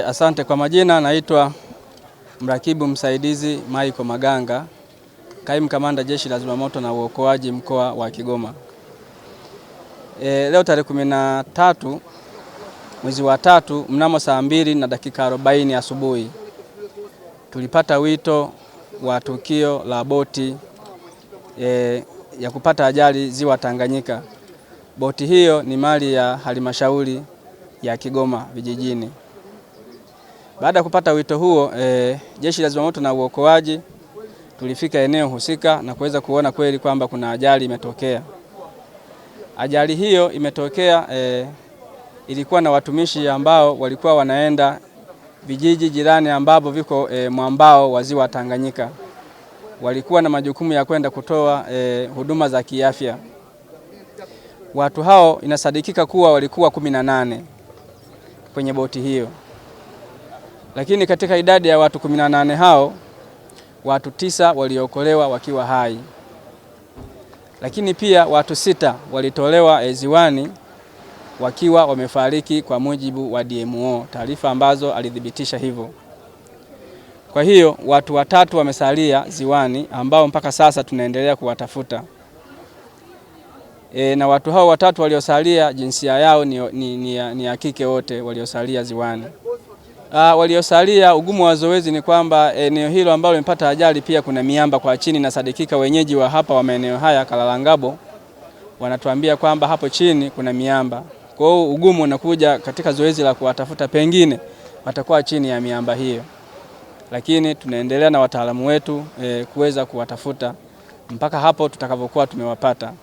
Asante kwa majina, naitwa mrakibu msaidizi Michael Maganga, kaimu kamanda Jeshi la Zimamoto na Uokoaji mkoa wa Kigoma. Leo tarehe 13 mwezi wa 3 mnamo saa 2:40 asubuhi tulipata wito wa tukio la boti ya kupata ajali ziwa Tanganyika. Boti hiyo ni mali ya halmashauri ya Kigoma vijijini. Baada ya kupata wito huo, Jeshi la Zimamoto na Uokoaji tulifika eneo husika na kuweza kuona kweli kwamba kuna ajali imetokea. Ajali hiyo imetokea, ilikuwa na watumishi ambao walikuwa wanaenda vijiji jirani ambavyo viko mwambao wa ziwa Tanganyika. Walikuwa na majukumu ya kwenda kutoa huduma za kiafya. Watu hao inasadikika kuwa walikuwa 18 kwenye boti hiyo. Lakini katika idadi ya watu 18 hao, watu 9 waliokolewa wakiwa hai. Lakini pia watu 6 walitolewa ziwani wakiwa wamefariki kwa mujibu wa DMO, taarifa ambazo alithibitisha hivyo. Kwa hiyo watu 3 wamesalia ziwani ambao mpaka sasa tunaendelea kuwatafuta. Na watu hao 3 waliosalia jinsia yao ni ya kike wote waliosalia ziwani. Waliosalia, ugumu wa zoezi ni kwamba eneo hilo ambalo limepata ajali pia kuna miamba kwa chini, na sadikika wenyeji wa hapa wa maeneo haya Kalalangabo wanatuambia kwamba hapo chini kuna miamba. Kwa hiyo ugumu unakuja katika zoezi la kuwatafuta, pengine watakuwa chini ya miamba hiyo. Lakini tunaendelea na wataalamu wetu kuweza kuwatafuta mpaka hapo tutakapokuwa tumewapata.